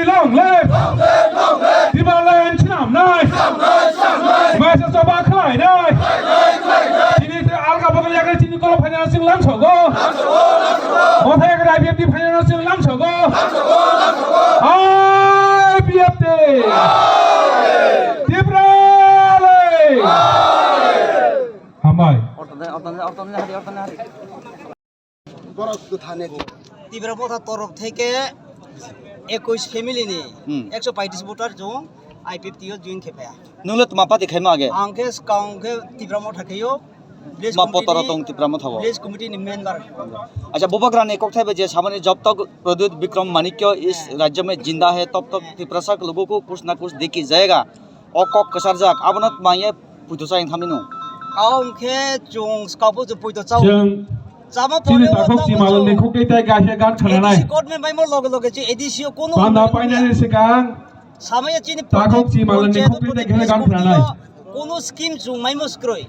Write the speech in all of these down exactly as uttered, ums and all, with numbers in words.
Long live! Tipraland swnamnai! Maisa choba khlainai! Tini alka bodol yakni tini kolok phaina sing lamsogo! Othai yakni I P F T phaina sing lamsogo! I P F T! Tipraland! Hambai. Tipra Motha torof theke ekush family ni Hmm. ekso paitris voter chwng I P F T o join khe phaiya. Nung le tma party khaima age? Ang khe swkang khe Tipra Motha kheyo. Village Ma committee potoro ni, tong Tipra Motha o? Village committee ni member. Acha, Bubagra ni kokthai bai je samani jab tak Pradyut Bikram Manikya is He. rajya mein jinda hai, tab tak He. Tiprasa ke logo ko kuch na kuch dekhi jayega. O kok kwcharjak, abono tma ye puito cha wng thangmino. Kaung khe chwng skabo je puito chao. Chwng Chama chini pore o takhuk tamo chwng chimalo ni khukti tai gasia gan A D C khwnanai. Government bai mo loge loge je A D C o kono Panda painani sikang Samaya chini takhuk chimalo ni khukti tai gasia gan khwnanai. Kono scheme chwng maimo skroi.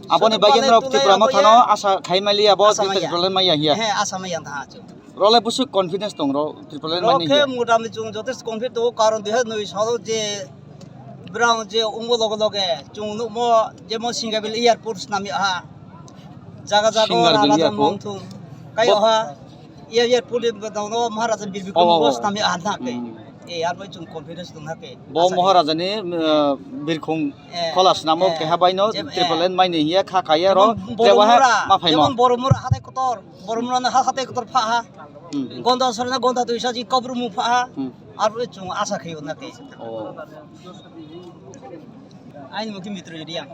Aboni bagwi norok Tipra Mothano asa khai mali abo Tipra Land maya hiya. He, asa maya tha chwng. Role busu confidence tong ro Tipra Land mani hiya. Rok khe motamoti chwng jotesto confident tongo, karon dui hazar noi salo je brang je ungbo loge loge chwng nukmo jemon Singabil airport snami ha. Jaga jaga o Singabil raja airport. Mongthung. Kai Bo- oha airport ni dono Maharaja Bir Bikram Oh, oh, oh. Snami ha na ke. Hmm. E arbo chwng confidence tong ha ke. Bo Maharaja ni, uh, birkhung Eh, khola snamo eh, keha baino jem-, Tipra eh. Land mani hiya kha kaya ro Jemon trewa ha Boromura, ma phaimo. Jemon Boromura hatai kotor, Boromura na ha-, hatai kotor pha ha. Hmm, hmm. Gonda sore na gonda duisa ji kabru mu pha ha. Hmm. Aro chwng asa khayo na te. Oh. Aini mukhi mitro jodi yang.